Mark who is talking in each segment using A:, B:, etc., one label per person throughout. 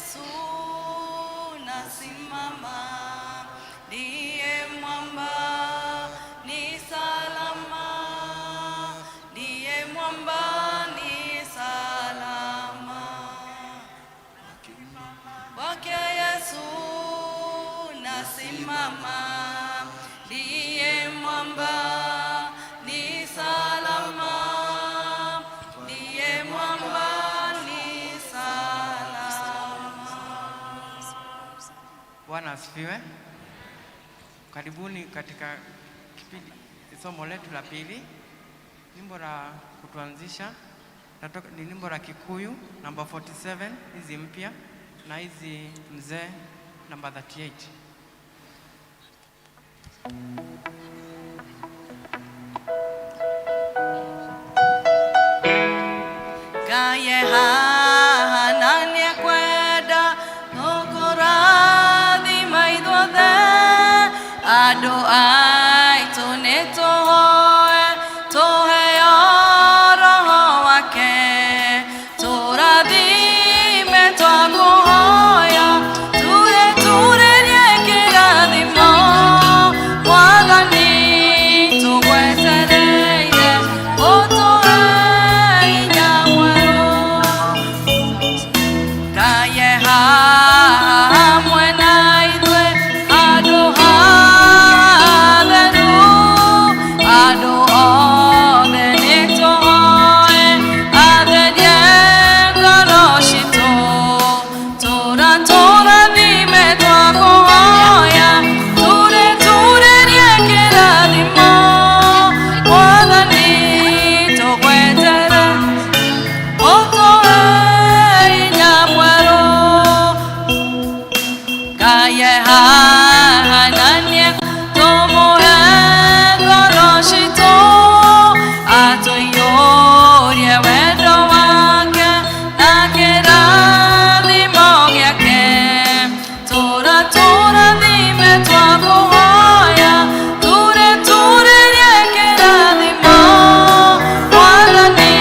A: Yesu nasimama, ndiye mwamba ni salama, ndiye mwamba ni salama. Kwake Yesu nasimama, ndiye mwamba ni salama, ndiye mwamba ni salama.
B: Bwana asifiwe. Karibuni katika kipindi somo letu la pili. Nyimbo la kutuanzisha ni nyimbo la Kikuyu namba 47, hizi mpya na hizi mzee namba 38.
A: Gaye haha nĩekwenda tũkũrathima ithuothe andũ aitũ nĩtũhoe tũheo roho wake tũrathime twakũhoya tũrĩtũrĩrie kĩrathimo Mwathani tũgwetereire ũtũhe hinya mwerũ. Ngaye hamwe na ithuĩ handũ hatheru, andũ othe nĩtũhoe atherie ngoro citũ, tũra tũrathime twakũhoya tũrĩtũrĩrie kĩrathimo Mwathani tũgwetere ũtũhe hinya mwerũ. Ngaye haha na niĩ tũmũhe ngoro citũ atũiyũrie wendo wake na kĩrathimo gĩake tũra tũrathime twakũhoya tũrĩtũrĩrie kĩrathimo Mwathani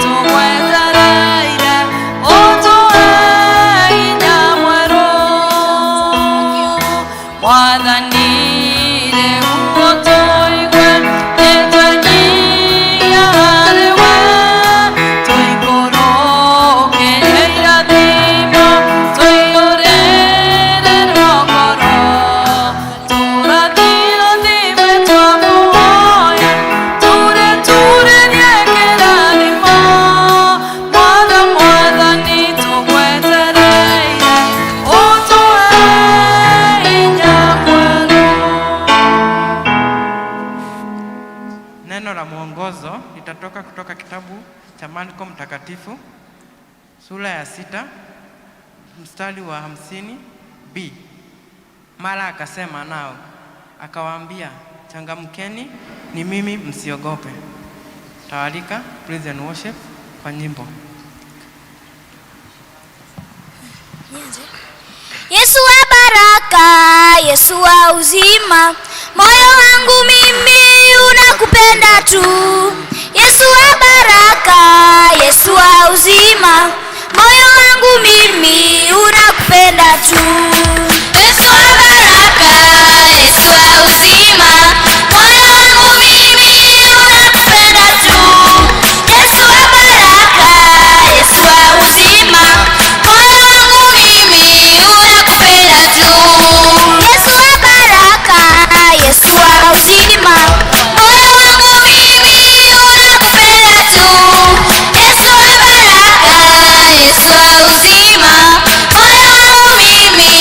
A: tũgwetereire ũtũhe hinya mwerũ. Mwathani rĩu ũtũigue nĩtwenyihia harĩ we tũikũrũkĩrie irathimo tũiyũrĩrĩrwo ngoro tũrathirathime twakũhoya tũrĩtũrĩrie kĩrathimo Mwathani tũgwetereire ũtũhe hinya mwerũ.
B: Neno la mwongozo litatoka kutoka kitabu cha Marko Mtakatifu sura ya 6 mstari wa 50b. Mara akasema nao akawaambia, changamkeni, ni mimi, msiogope. Tawalika praise and worship kwa nyimbo.
C: Yesu wa baraka, Yesu wa uzima, moyo wangu mimi unakupenda tu. Yesu wa baraka, Yesu wa uzima, moyo wangu mimi unakupenda tu. Yesu wa baraka, Yesu wa uzima, moyo wangu mimi unakupenda tu. Yesu wa baraka, Yesu wa uzima, moyo wangu mimi unakupenda tu. Yesu wa baraka, Yesu wa uzima, moyo wangu mimi unakupenda tu. Yesu wa baraka, Yesu wa uzima, moyo wangu mimi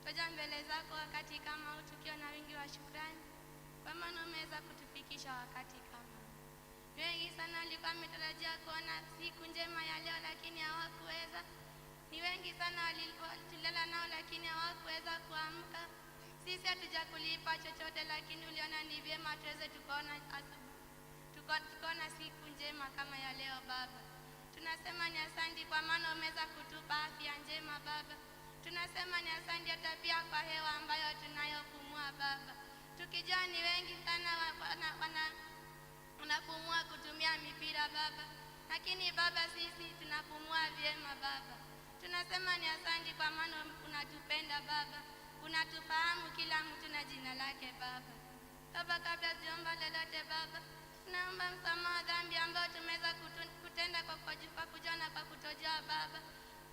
D: Twaja mbele zako wakati kama huu tukiwa na wingi wa shukrani, kwa maana umeweza kutufikisha wakati kama huu. Wengi sana walikuwa wametarajia kuona siku njema ya leo, lakini hawakuweza. Ni wengi sana tulilala nao, lakini hawakuweza kuamka. Sisi hatujakulipa chochote, lakini uliona ni vyema tuweze tukaona asubuhi, tukaona siku njema kama ya leo Baba. Tunasema ni asanti kwa maana umeweza kutupa afya njema Baba. Tunasema ni asanti hata pia kwa hewa ambayo tunayopumua Baba, tukijua ni wengi sana wanapumua kutumia mipira Baba, lakini Baba sisi tunapumua vyema Baba. Tunasema ni asanti kwa maana unatupenda Baba, unatufahamu kila mtu na jina lake Baba. Baba, kabla sijaomba lolote Baba, tunaomba msamaha dhambi ambayo tumeweza kutenda kwa kujua na kwa kutojua Baba,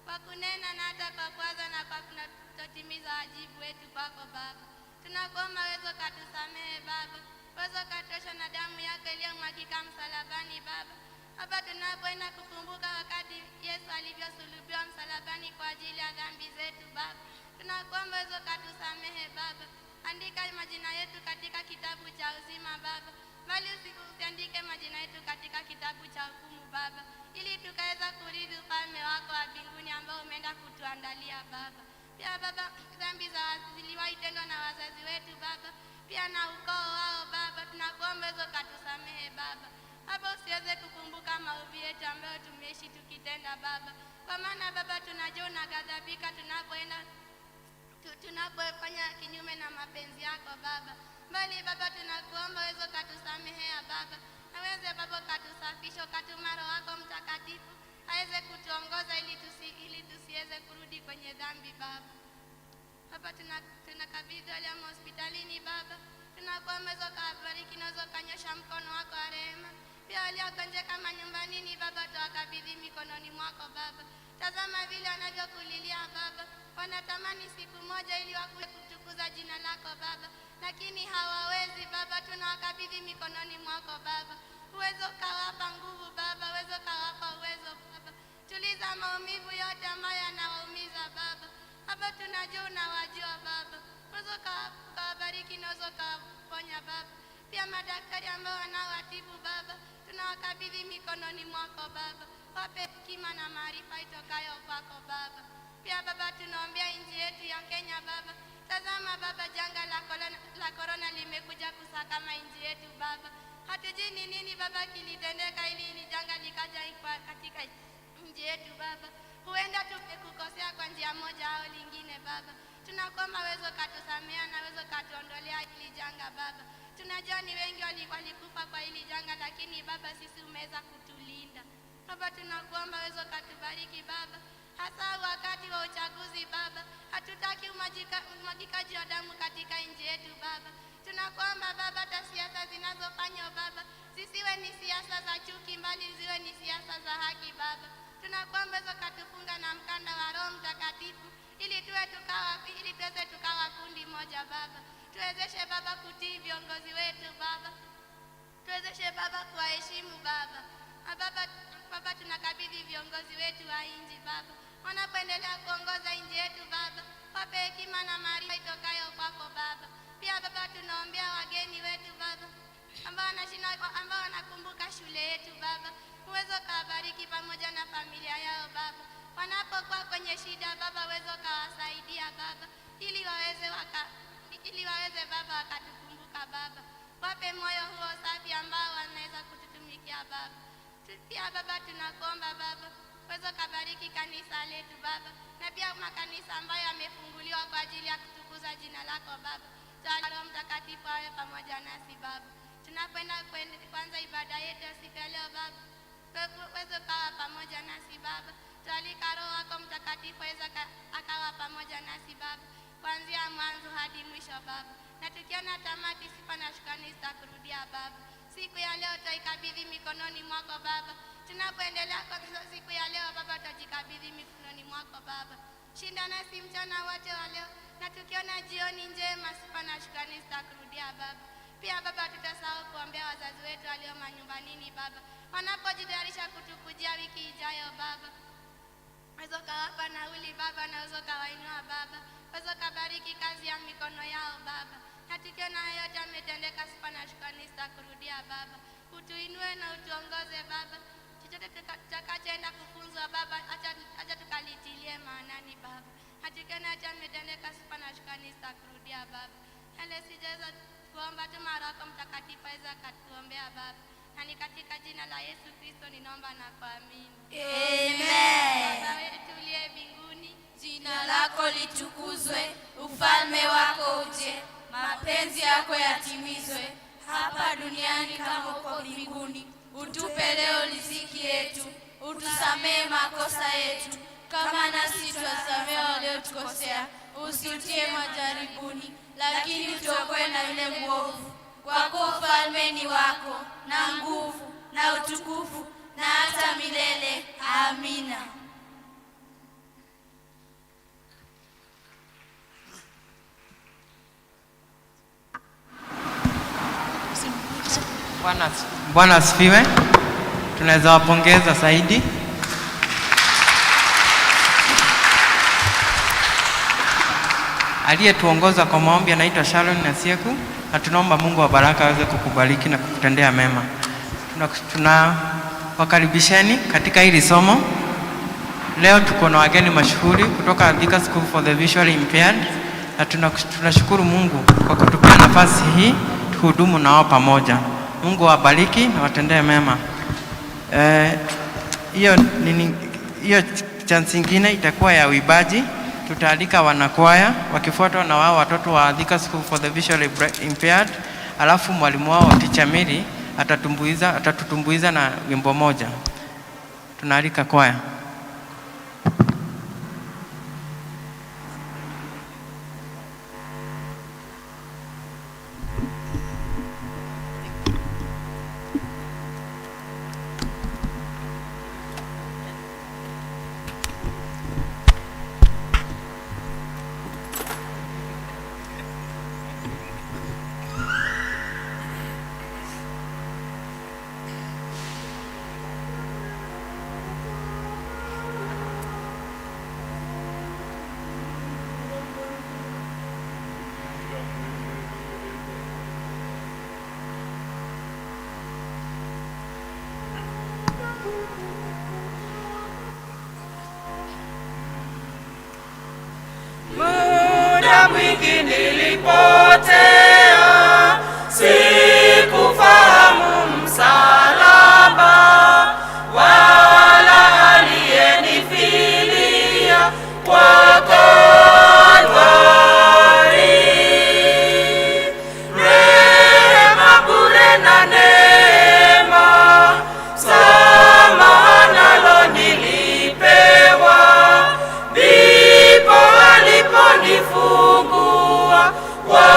D: kwa kunena na hata kwa kuwaza na kwa kutotimiza wajibu wetu kwako Baba. Tunakuomba uweze ukatusamehe Baba, uweze ukatuosha na damu yako iliyomwagika msalabani Baba. Hapa tunapoenda kukumbuka wakati Yesu alivyosulubiwa msalabani kwa ajili ya dhambi zetu Baba, tunakuomba uweze ukatusamehe Baba. Andika majina yetu katika kitabu cha uzima Baba, bali usiandike majina yetu katika kitabu cha hukumu Baba, ili tukaweza kurithi ufalme wako wa mbinguni ambao umeenda kutuandalia Baba. Pia Baba, dhambi za ziliwahi tendwa na wazazi wetu Baba, pia na ukoo wao Baba, tunakuomba uweze ukatusamehe Baba. Baba, usiweze kukumbuka maovu yetu ambayo tumeishi tukitenda Baba, kwa maana Baba tunajua unaghadhabika tunapoenda tunapofanya kinyume na mapenzi yako Baba. Bali Baba tunakuomba uweze ukatusamehea Baba, na uweze Baba ukatusafisha, ukatuma Roho wako Mtakatifu aweze kutuongoza ili tusiweze kurudi kwenye dhambi Baba. Baba, tunakabidhi wale ambao hospitalini Baba, tunakuomba uweze ukawabariki na uweze ukanyosha mkono wako wa rehema. Pia waliogonjeka manyumbanini Baba, tuwakabidhi mikononi mwako Baba. Tazama vile wanavyokulilia Baba, wanatamani siku moja ili wakuje kutukuza jina lako Baba, lakini hawawezi Baba. Tunawakabidhi mikononi mwako Baba, uweze ukawapa nguvu Baba, uweze ukawapa uwezo Baba. Tuliza maumivu yote ambayo yanawaumiza Baba. Baba, tunajua unawajua Baba, uweze ukawabariki na uweze ukawaponya Baba. Pia madaktari ambao wanaowatibu Baba, tunawakabidhi mikononi mwako Baba, wape hekima na maarifa itokayo kwako Baba. Pia Baba, tunaombea nchi yetu ya Kenya Baba. Tazama Baba, janga la korona limekuja kusakama nchi yetu Baba. Hatujui ni nini Baba kilitendeka ili hili janga likaja katika nchi yetu Baba. Huenda tumekukosea kwa njia moja au lingine Baba. Tunakuomba uweze ukatusamea na uweze ukatuondolea hili janga Baba. Tunajua ni wengi walikufa kwa hili janga, lakini Baba sisi umeweza kutulinda Baba. Tunakuomba uweze ukatubariki Baba, hasa wakati wa uchaguzi Baba. Hatutaki umwagikaji wa damu katika nchi yetu Baba. Tunakuomba Baba, hata siasa zinazofanywa Baba zisiwe ni siasa za chuki, mbali ziwe ni siasa za haki Baba. Tunakuomba uweze ukatufunga na mkanda wa Roho Mtakatifu ili tuweze tukawa kundi moja Baba. Tuwezeshe Baba kutii viongozi wetu Baba, tuwezeshe Baba kuwaheshimu Baba. Na Baba, Baba tunakabidhi viongozi wetu wa nchi Baba, wanapoendelea kuongoza nchi yetu Baba, wape hekima na maarifa itokayo kwako Baba. Pia Baba tunaombea wageni wetu Baba ambao wanakumbuka shule yetu Baba, uweze ukawabariki pamoja na familia yao Baba. Wanapokuwa kwenye shida Baba, uweze ukawasaidia Baba, ili waweze Baba wakatukumbuka Baba. Wape moyo huo safi ambao wanaweza kututumikia Baba. Pia Baba tunakuomba Baba, uweze ukabariki kanisa letu Baba, na pia makanisa ambayo yamefunguliwa kwa ajili ya kutukuza jina lako Baba. Jalia Roho Mtakatifu awe pamoja nasi Baba. Tunapoenda kuanza ibada yetu ya siku ya leo Baba, uweze ukawa pamoja nasi Baba. Tualika Roho wako Mtakatifu aweze akawa pamoja nasi Baba, kuanzia mwanzo hadi mwisho Baba. Na tukiona tamati, sifa na shukrani zitakurudia Baba. Siku ya leo tutaikabidhi mikononi mwako Baba. Tunapoendelea kwa siku ya leo Baba, tutajikabidhi mikononi mwako Baba. Shinda nasi mchana wote wa leo, na tukiona jioni njema, sifa na shukrani zitakurudia Baba. Pia Baba, tutasahau kuombea wazazi wetu walio manyumbanini Baba, wanapojitayarisha kutukujia wiki ijayo Baba. Uweze ukawapa nauli Baba, na uweze ukawainua Baba. Uweze ukabariki kazi ya mikono yao Baba. Na tukiona hayo yote yametendeka, sifa na shukrani zitakurudia Baba. Utuinue na utuongoze Baba. Chochote tutakachoenda kufunzwa Baba, acha tukalitilie maanani Baba. Na tukiona yote yametendeka, sifa na shukrani zitakurudia Baba. Yale sijaweza kuomba, tuma Roho wako Mtakatifu aweze akatuombea Baba. Na ni katika jina la Yesu Kristo ninaomba na kuamini.
C: Amen.
D: Baba wetu uliye mbinguni,
A: Jina lako litukuzwe, ufalme wako uje, mapenzi yako yatimizwe hapa duniani kama huko mbinguni. Utupe leo riziki yetu, utusamehe makosa yetu kama nasi tuwasamehe waliotukosea, usitie majaribuni, lakini utuokoe na yule mwovu. Kwa kuwa ufalme ni wako na nguvu na utukufu na hata milele. Amina.
B: Bwana asifiwe. Tunaweza wapongeza zaidi. Aliyetuongoza kwa maombi anaitwa Sharon Nasieku, na tunaomba Mungu wa baraka aweze kukubariki na kukutendea mema. Tunawakaribisheni katika hili somo. Leo tuko na wageni mashuhuri kutoka Thika School for the Visually Impaired, na tunashukuru Mungu kwa kutupea nafasi hii tuhudumu na wao pamoja. Mungu awabariki na watendee mema. Hiyo nini, hiyo chance ingine itakuwa ya uimbaji. Tutaalika wanakwaya wakifuatwa na wao watoto wa Thika School for the Visually Impaired, alafu mwalimu wao Teacher Mary atatutumbuiza na wimbo moja. Tunaalika kwaya.
E: Muda mwingi nilipotea, sikufahamu msalaba, wala aliyenifilia kwa Kalvari. Rehema bure na neema, samaha nalo nilipewa, ndipo aliponifungua kwa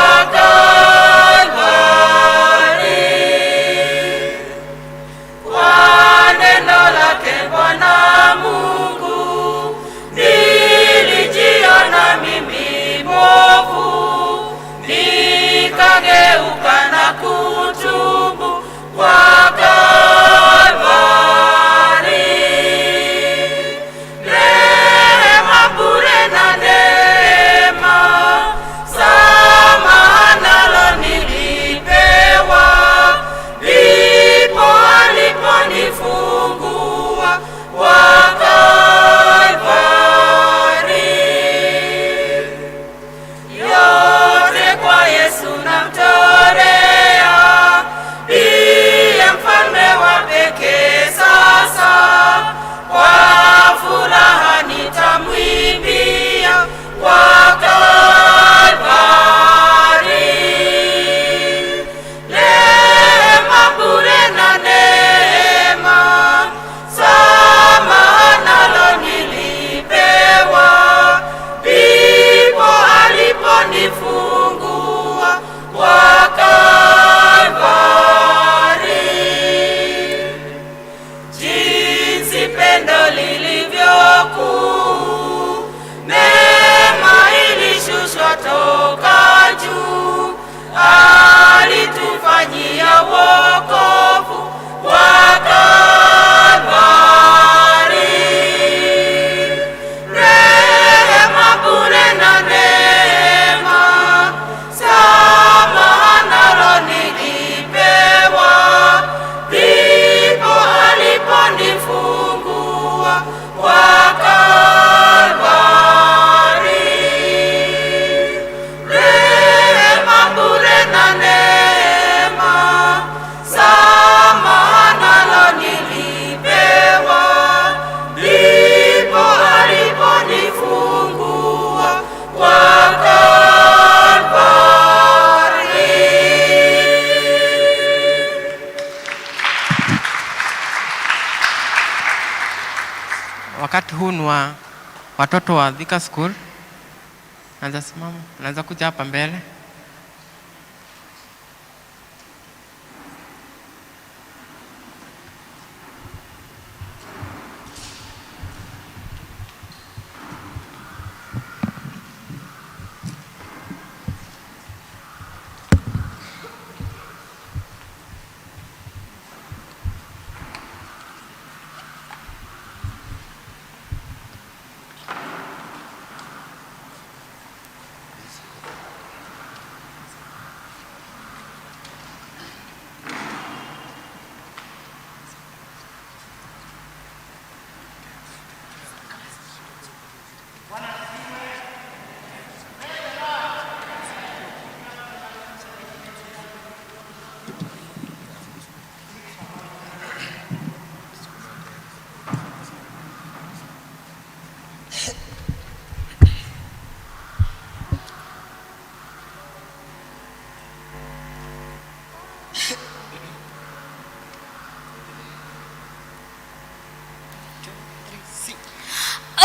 B: Watoto wa Thika School, naweza simama, naweza kuja hapa mbele.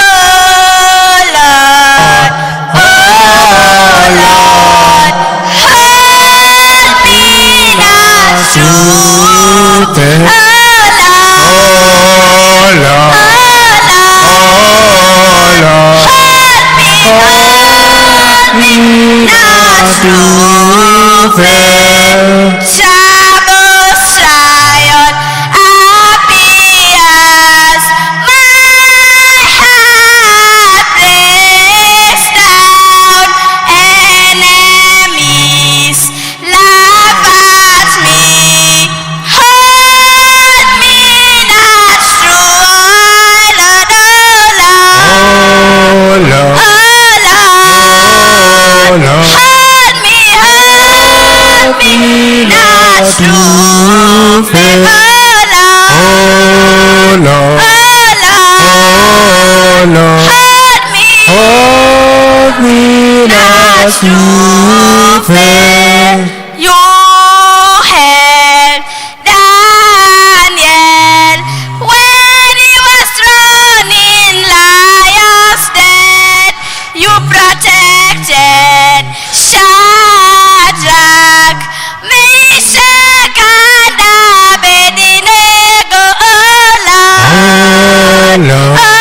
C: Oh Lord, oh Lord, hold me not true. Oh Lord, oh Lord, hold me not true. Troubles, trial appears, my heart breaks down. Enemies laugh at me. Hold me not true, Lord, oh Lord, oh Lord, hold me not true, oh Lord, oh Lord, hold me not true. You helped Daniel when he was thrown in lion's den. You protected Shadrach, Meshach, and Abednego. Oh Lord, oh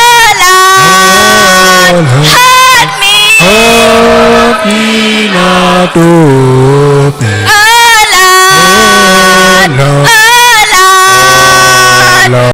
C: Lord, hold me.
F: Hold me not open.